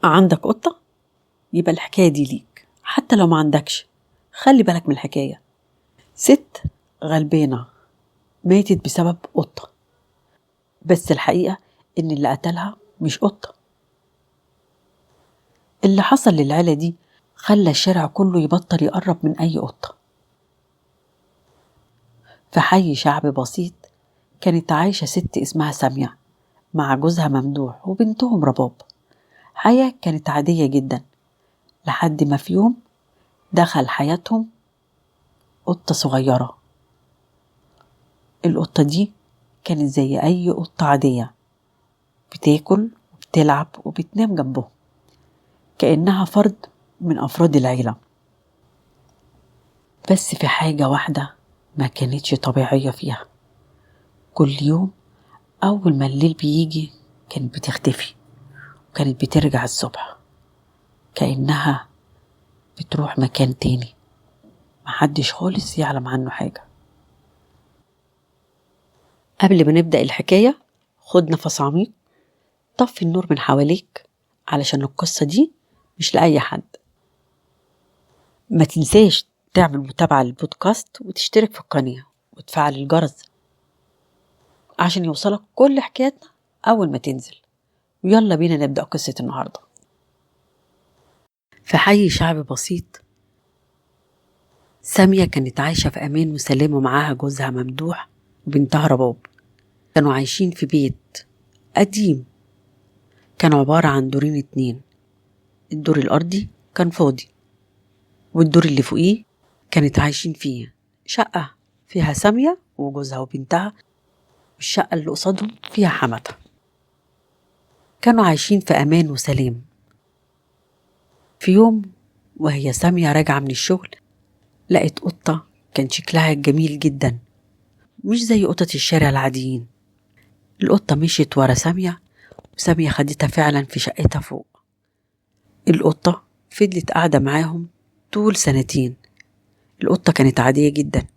عندك قطة؟ يبقى الحكاية دي ليك، حتى لو ما عندكش خلي بالك من الحكاية. ست غلبانة ماتت بسبب قطة، بس الحقيقة إن اللي قتلها مش قطة. اللي حصل للعيلة دي خلى الشارع كله يبطل يقرب من أي قطة. في حي شعبي بسيط كانت عايشة ست اسمها سامية مع جوزها ممدوح وبنتهم رباب. حياة كانت عادية جدا لحد ما في يوم دخل حياتهم قطة صغيرة. القطة دي كانت زي أي قطة عادية، بتاكل وبتلعب وبتنام جنبهم كأنها فرد من أفراد العيلة. بس في حاجة واحدة ما كانتش طبيعية فيها، كل يوم أول ما الليل بيجي كانت بتختفي وكانت بترجع الصبح كأنها بتروح مكان تاني محدش خالص يعلم عنه حاجة. قبل ما نبدأ الحكاية خد نفس عميق، طفي النور من حواليك علشان القصة دي مش لأي حد. ما تنساش تعمل متابعة للبودكاست وتشترك في القناة وتفعل الجرس عشان يوصلك كل حكاياتنا أول ما تنزل. ويلا بينا نبدأ قصة النهاردة. في حي شعبي بسيط سامية كانت عايشة في أمان وسلام ومعاها جوزها ممدوح وبنتها رباب. كانوا عايشين في بيت قديم كان عبارة عن دورين 2. الدور الأرضي كان فاضي والدور اللي فوقيه كانت عايشين فيه شقة فيها سامية وجوزها وبنتها، والشقة اللي قصادهم فيها حماتها. كانوا عايشين في أمان وسلام. في يوم وهي سامية راجعة من الشغل لقت قطة كان شكلها جميل جدا، مش زي قطط الشارع العاديين. القطة مشيت ورا سامية وسامية خدتها فعلا في شقتها فوق. القطة فضلت قاعدة معاهم طول 2 سنين. القطة كانت عادية جدا،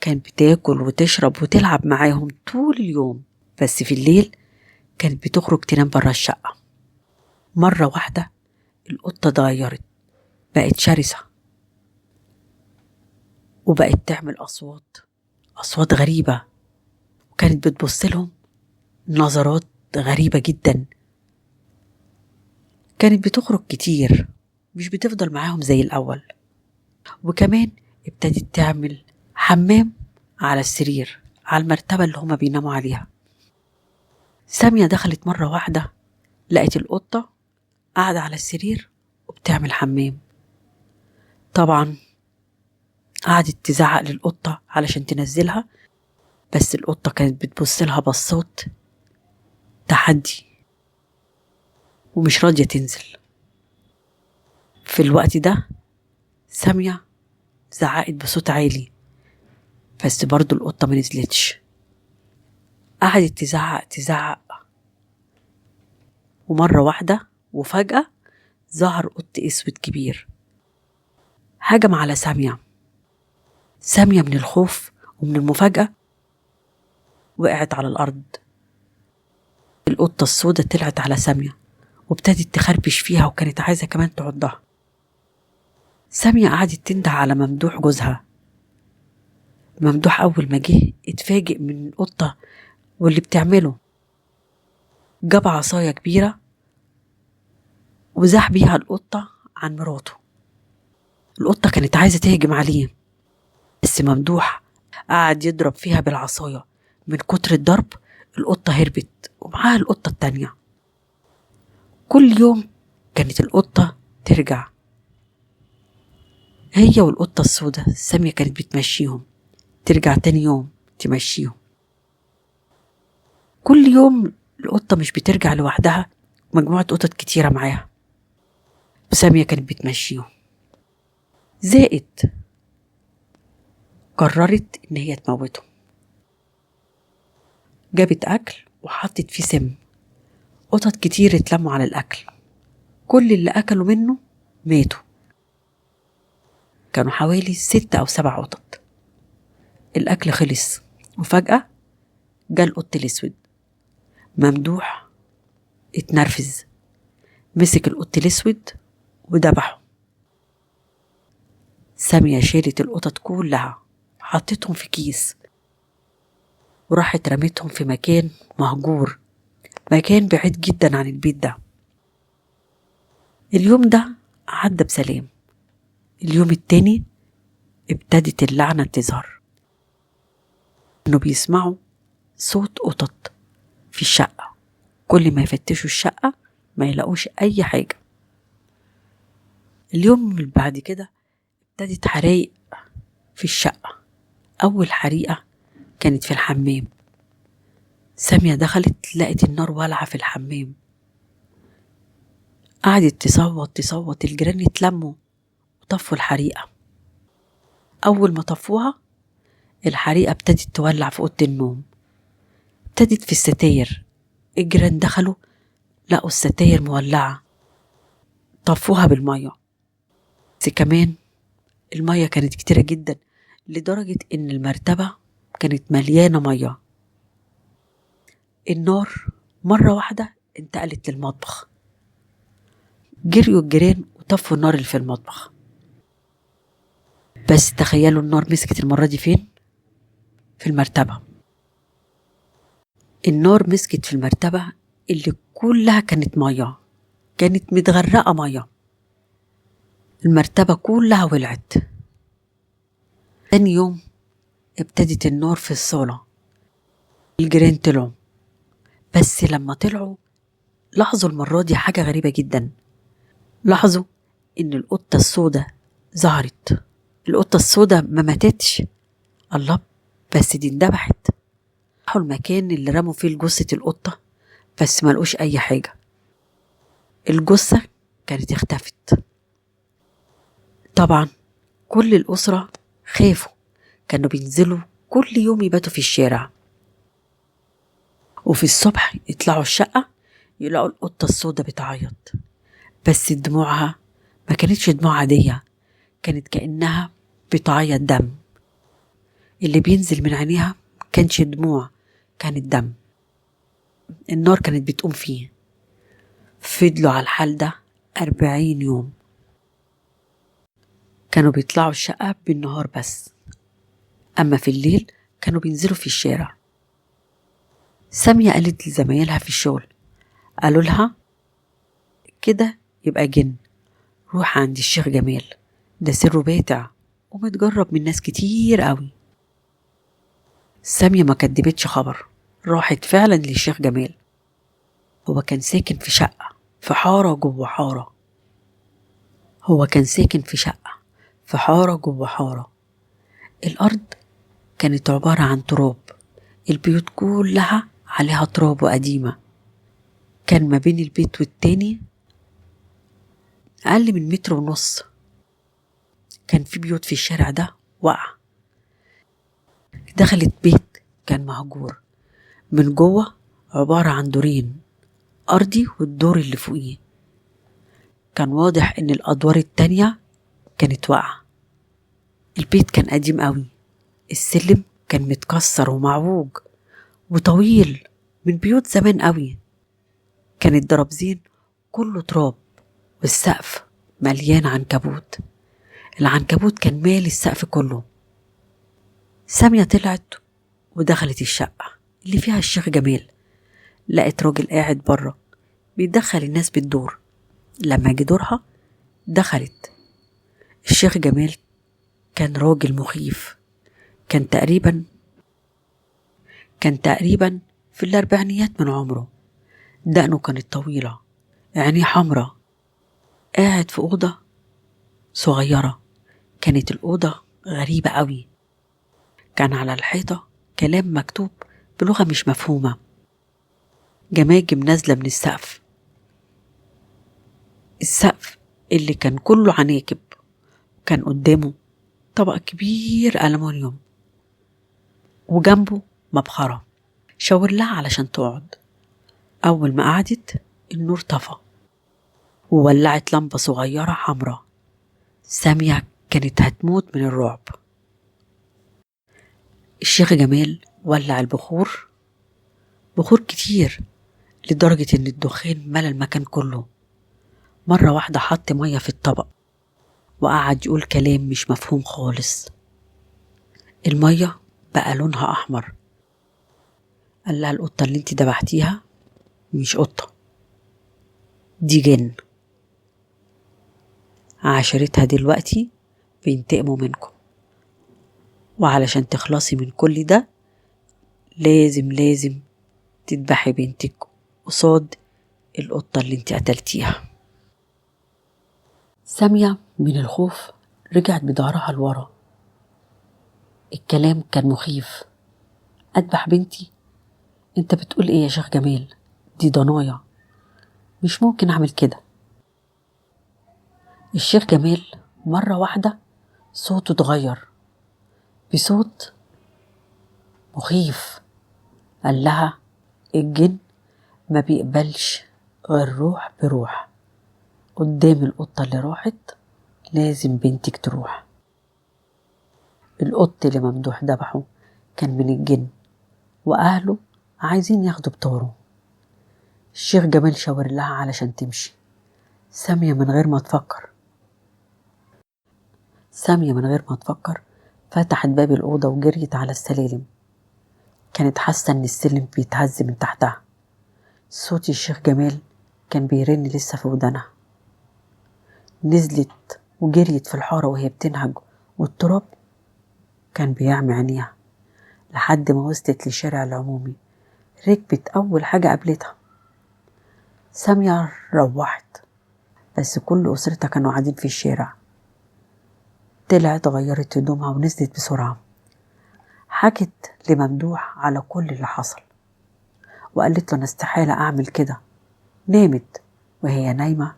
كانت بتاكل وتشرب وتلعب معاهم طول اليوم، بس في الليل كانت بتخرج تنام برا الشقة. مرة واحدة القطة اتغيرت، بقت شرسة وبقت تعمل أصوات غريبة، وكانت بتبص لهم نظرات غريبة جدا. كانت بتخرج كتير، مش بتفضل معاهم زي الأول. وكمان ابتدت تعمل حمام على السرير، على المرتبة اللي هما بيناموا عليها. سامية دخلت مرة واحدة لقت القطة قاعدة على السرير وبتعمل حمام. طبعا قعدت تزعق للقطة علشان تنزلها، بس القطة كانت بتبص لها بصات تحدي ومش راضية تنزل. في الوقت ده سامية زعقت بصوت عالي، بس برضو القطة ما نزلتش. قعدت تزعق تزعق، ومرة واحدة وفجأة ظهر قط أسود كبير هجم على سامية. سامية من الخوف ومن المفاجأة وقعت على الأرض. القطة السوداء طلعت على سامية وابتدت تخربش فيها، وكانت عايزة كمان تعضها. سامية قعدت تنده على ممدوح جوزها. ممدوح أول ما جه اتفاجئ من القطة واللي بتعمله، جاب عصاية كبيرة وزاح بيها القطة عن مراته. القطة كانت عايزة تهجم عليه، بس ممدوح قعد يضرب فيها بالعصاية. من كتر الضرب القطة هربت ومعاها القطة التانية. كل يوم كانت القطة ترجع هي والقطة السوداء. سامية كانت بتمشيهم، ترجع تاني يوم تمشيهم. كل يوم القطة مش بترجع لوحدها، مجموعة قطط كتيرة معاها، وسامية كانت بتمشيهم. زائد قررت إن هي تموتهم. جابت أكل وحطت فيه سم. قطط كتير اتلموا على الأكل، كل اللي أكلوا منه ماتوا. كانوا حوالي 6 أو 7 قطط. الأكل خلص وفجأة جاء القط الأسود. ممدوح اتنرفز، مسك القط الأسود وذبحه. سامية شالت القطط كلها، حطتهم في كيس وراحت رمتهم في مكان مهجور، مكان بعيد جدا عن البيت ده. اليوم ده عدى بسلام. اليوم التاني ابتدت اللعنة تظهر، انه بيسمعوا صوت قطط في الشقة. كل ما يفتشوا الشقة ما يلاقوش أي حاجة. اليوم اللي بعد كده ابتدت حرايق في الشقة. أول حريقة كانت في الحمام. سامية دخلت لقت النار والعة في الحمام، قعدت تصوت تصوت، الجيران اتلموا وطفوا الحريقة. أول ما طفوها الحريقة ابتدت تولع في أوضة النوم، ابتدت في الستاير. الجيران دخلوا لقوا الستاير مولعة، طفوها بالمية. بس كمان المية كانت كتيرة جدا لدرجة إن المرتبة كانت مليانة مية. النار مرة واحدة انتقلت للمطبخ. جريوا الجيران وطفوا النار اللي في المطبخ. بس تخيلوا النار مسكت المرة دي فين؟ في المرتبة. النار مسكت في المرتبة اللي كلها كانت مية، كانت متغرقة مية. المرتبة كلها ولعت. تاني يوم ابتدت النار في الصالة. الجيران طلعوا، بس لما طلعوا لاحظوا المرة دي حاجة غريبة جدا. لاحظوا إن القطة السوداء ظهرت. القطة السوداء ما ماتتش، الله، بس دي اندبحت. راحوا المكان اللي رموا فيه جثة القطة، بس ما لقوش أي حاجة. الجثة كانت اختفت. طبعا كل الأسرة خافوا، كانوا بينزلوا كل يوم يباتوا في الشارع، وفي الصبح يطلعوا الشقة يلاقوا القطة السوداء بتعيط، بس دموعها ما كانتش دموع عادية، كانت كأنها بتعيط دم. اللي بينزل من عينيها كانش دموع، كانت دم. النار كانت بتقوم فيه. فضلوا على الحال ده 40 يوم. كانوا بيطلعوا الشقة بالنهار بس، أما في الليل كانوا بينزلوا في الشارع. سامية قالت لزمايلها في الشغل، قالوا لها كده يبقى جن، روح عند الشيخ جمال، ده سره باتع ومتجرب من ناس كتير قوي. سامية ما كدبتش خبر، راحت فعلا للشيخ جمال. هو كان ساكن في شقة في حارة جوه حارة. هو كان ساكن في شقة في حارة جوه حارة. الأرض كانت عبارة عن تراب، البيوت كلها عليها تراب وقديمة. كان ما بين البيت والتاني أقل من 1.5 متر. كان في بيوت في الشارع ده وقع. دخلت بيت كان مهجور من جوه، عبارة عن دورين، أرضي والدور اللي فوقيه. كان واضح إن الأدوار التانية كانت واقعة. البيت كان قديم قوي، السلم كان متكسر ومعوج وطويل من بيوت زمان قوي. كان الدرابزين كله تراب، والسقف مليان عنكبوت. العنكبوت كان مالي السقف كله. سامية طلعت ودخلت الشقة اللي فيها الشيخ جمال. لقت راجل قاعد بره بيدخل الناس بالدور. لما جه دورها دخلت. الشيخ جمال كان راجل مخيف، كان تقريبا في الأربعينيات من عمره. دقنه كانت طويلة، عينيه حمرة، قاعد في أوضة صغيرة. كانت الأوضة غريبة قوي. كان على الحيطة كلام مكتوب بلغة مش مفهومة، جماجم نازلة من السقف، السقف اللي كان كله عناكب. كان قدامه طبق كبير ألمونيوم وجنبه مبخرة. شاور لها علشان تقعد. أول ما قعدت النور طفى وولعت لمبة صغيرة حمراء. سامية كانت هتموت من الرعب. الشيخ جمال ولع البخور، بخور كتير لدرجة إن الدخان ملى المكان كله. مرة واحدة حط مية في الطبق وقعد يقول كلام مش مفهوم خالص. المية بقى لونها أحمر. قال لها القطة اللي انت دبحتيها مش قطة، دي جن، عاشرتها دلوقتي بينتقموا منكم، وعلشان تخلصي من كل ده لازم لازم تذبحي بنتك قصاد القطة اللي انت قتلتيها. سامية من الخوف رجعت بظهرها لورا. الكلام كان مخيف. أذبح بنتي؟ انت بتقول ايه يا شيخ جمال؟ دي ضنايا، مش ممكن اعمل كده. الشيخ جمال مرة واحدة صوته اتغير بصوت مخيف. قال لها الجن ما بيقبلش غير روح بروح، قدام القطة اللي راحت لازم بنتك تروح. القط اللي ممدوح ذبحه كان من الجن وأهله عايزين ياخدوا بطاره. الشيخ جمال شاور لها علشان تمشي. سامية من غير ما تفكر فتحت باب الأوضة وجريت على السلالم. كانت حاسة إن السلم بيتهز من تحتها. صوت الشيخ جمال كان بيرن لسه في ودانها. نزلت وجريت في الحارة وهي بتنهج، والتراب كان بيعمي عينيها، لحد ما وصلت للشارع العمومي. ركبت أول حاجة قابلتها. سامية روحت، بس كل أسرتها كانوا قاعدين في الشارع. طلعت غيرت هدومها ونزلت بسرعة. حكت لممدوح على كل اللي حصل وقالت له أنا استحالة أعمل كده. نامت وهي نايمة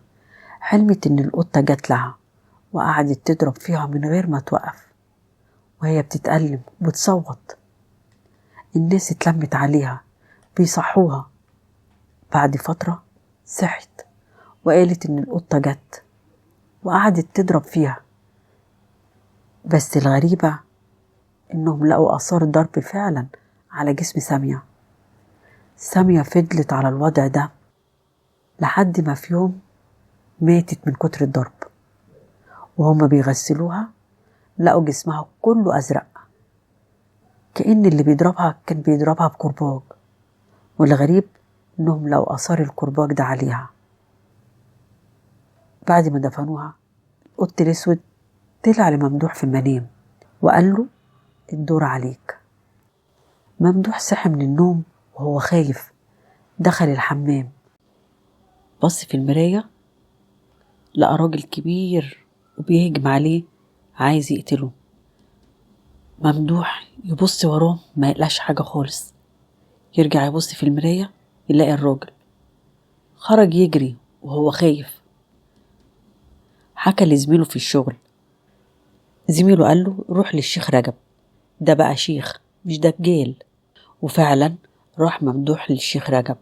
حلمت إن القطة جت لها وقعدت تضرب فيها من غير ما توقف، وهي بتتألم وبتصوت. الناس اتلمت عليها بيصحوها. بعد فترة صحت وقالت إن القطة جت وقعدت تضرب فيها، بس الغريبة إنهم لقوا آثار ضرب فعلا على جسم سامية. سامية فضلت على الوضع ده لحد ما في يوم ماتت من كتر الضرب. وهم بيغسلوها لقوا جسمها كله أزرق، كأن اللي بيضربها كان بيضربها بكرباج. والغريب إنهم لقوا آثار الكرباج ده عليها. بعد ما دفنوها القط الأسود طلع لممدوح في المنام وقال له الدور عليك. ممدوح صحي من النوم وهو خايف، دخل الحمام، بص في المراية لقى راجل كبير وبيهجم عليه عايز يقتله. ممدوح يبص وراه ما يقلقش حاجة خالص، يرجع يبص في المراية يلاقي الراجل. خرج يجري وهو خايف. حكى لزميله في الشغل، زميله قال له روح للشيخ رجب، ده بقى شيخ مش دجال. وفعلا راح ممدوح للشيخ رجب.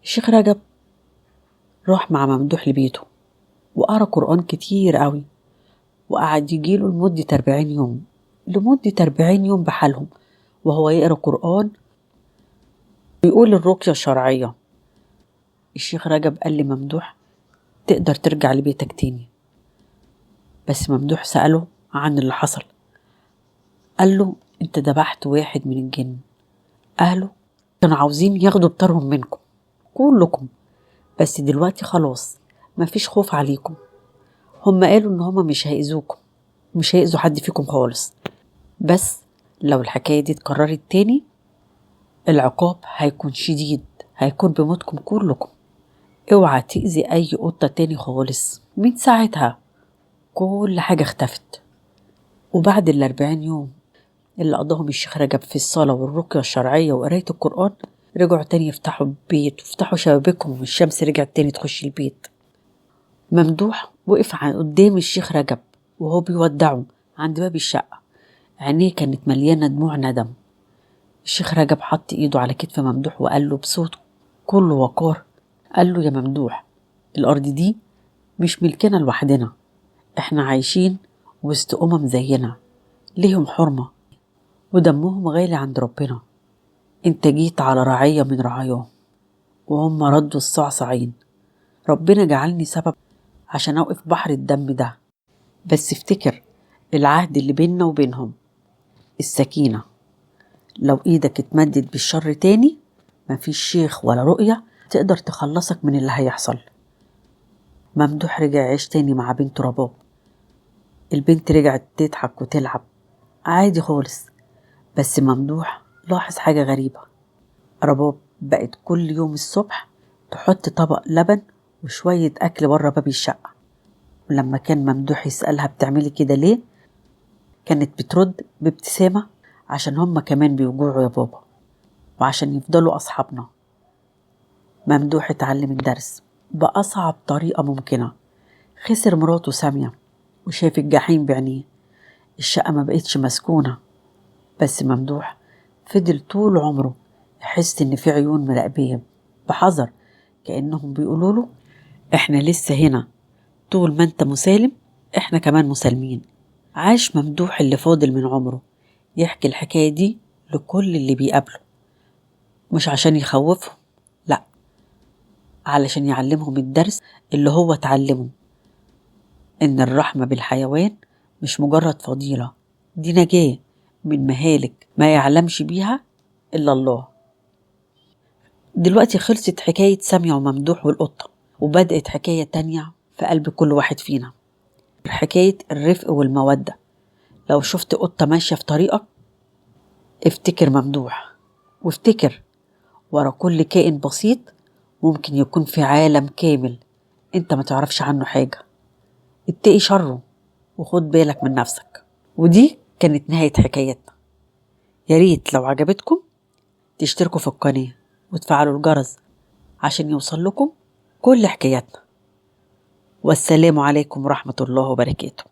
الشيخ رجب راح مع ممدوح لبيته وقرأ قرآن كتير قوي، وقعد يجيله لمدة 40 يوم، لمدة 40 يوم بحالهم وهو يقرأ قرآن ويقول الرقية الشرعية. الشيخ رجب قال لممدوح تقدر ترجع لبيتك تاني، بس ممدوح سأله عن اللي حصل. قال له انت ذبحت واحد من الجن، اهله كانوا عاوزين ياخدوا بطارهم منكم كلكم، بس دلوقتي خلاص مفيش خوف عليكم. هم قالوا ان هم مش هيأذوكم، مش هيأذوا حد فيكم خالص، بس لو الحكاية دي اتكررت تاني العقاب هيكون شديد، هيكون بموتكم كلكم. اوعى تأذي اي قطة تاني خالص. من ساعتها كل حاجة اختفت. وبعد 40 يوم اللي قضاهم الشيخ رجب في الصلاة والرقية الشرعية وقراية القرآن، رجعوا تاني يفتحوا البيت وفتحوا شبابيكهم، والشمس رجعت تاني تخش البيت. ممدوح وقف قدام الشيخ رجب وهو بيودعه عند باب الشقة، عينيه كانت مليانة دموع ندم. الشيخ رجب حط ايده على كتف ممدوح وقال له بصوت كله وقار، قال له يا ممدوح الأرض دي مش ملكنا لوحدنا، احنا عايشين وسط زينا ليهم حرمة ودمهم غالي عند ربنا. انت جيت على رعية من رعاياهم وهم ردوا الصعصعين. ربنا جعلني سبب عشان أوقف بحر الدم ده، بس افتكر العهد اللي بيننا وبينهم، السكينة. لو ايدك اتمدت بالشر تاني مفيش شيخ ولا رؤية تقدر تخلصك من اللي هيحصل. ممدوح رجع عيش تاني مع بنته رباب. البنت رجعت تضحك وتلعب عادي خالص، بس ممدوح لاحظ حاجة غريبة. رباب بقت كل يوم الصبح تحط طبق لبن وشوية أكل بره باب الشقة، ولما كان ممدوح يسألها بتعملي كده ليه، كانت بترد بابتسامة عشان هما كمان بيوجعوا يا بابا، وعشان يفضلوا أصحابنا. ممدوح اتعلم الدرس بأصعب طريقة ممكنة. خسر مراته سامية وشاف الجحيم بعينيه. الشقة ما بقتش مسكونة، بس ممدوح فضل طول عمره يحس إن في عيون مراقبيه بحذر، كأنهم بيقولوا له إحنا لسه هنا، طول ما أنت مسالم إحنا كمان مسالمين. عاش ممدوح اللي فاضل من عمره يحكي الحكاية دي لكل اللي بيقابله، مش عشان يخوفهم، لأ، علشان يعلمهم الدرس اللي هو اتعلمه، إن الرحمة بالحيوان مش مجرد فضيلة، دي نجاة من مهالك ما يعلمش بيها إلا الله. دلوقتي خلصت حكاية سامية وممدوح والقطة، وبدأت حكاية تانية في قلب كل واحد فينا، حكاية الرفق والمودة. لو شفت قطة ماشية في طريقك افتكر ممدوح، وافتكر ورا كل كائن بسيط ممكن يكون في عالم كامل انت ما تعرفش عنه حاجة. اتقي شره وخد بالك من نفسك. ودي كانت نهاية حكايتنا. يا ريت لو عجبتكم تشتركوا في القناة وتفعلوا الجرس عشان يوصل لكم كل حكاياتنا. والسلام عليكم ورحمة الله وبركاته.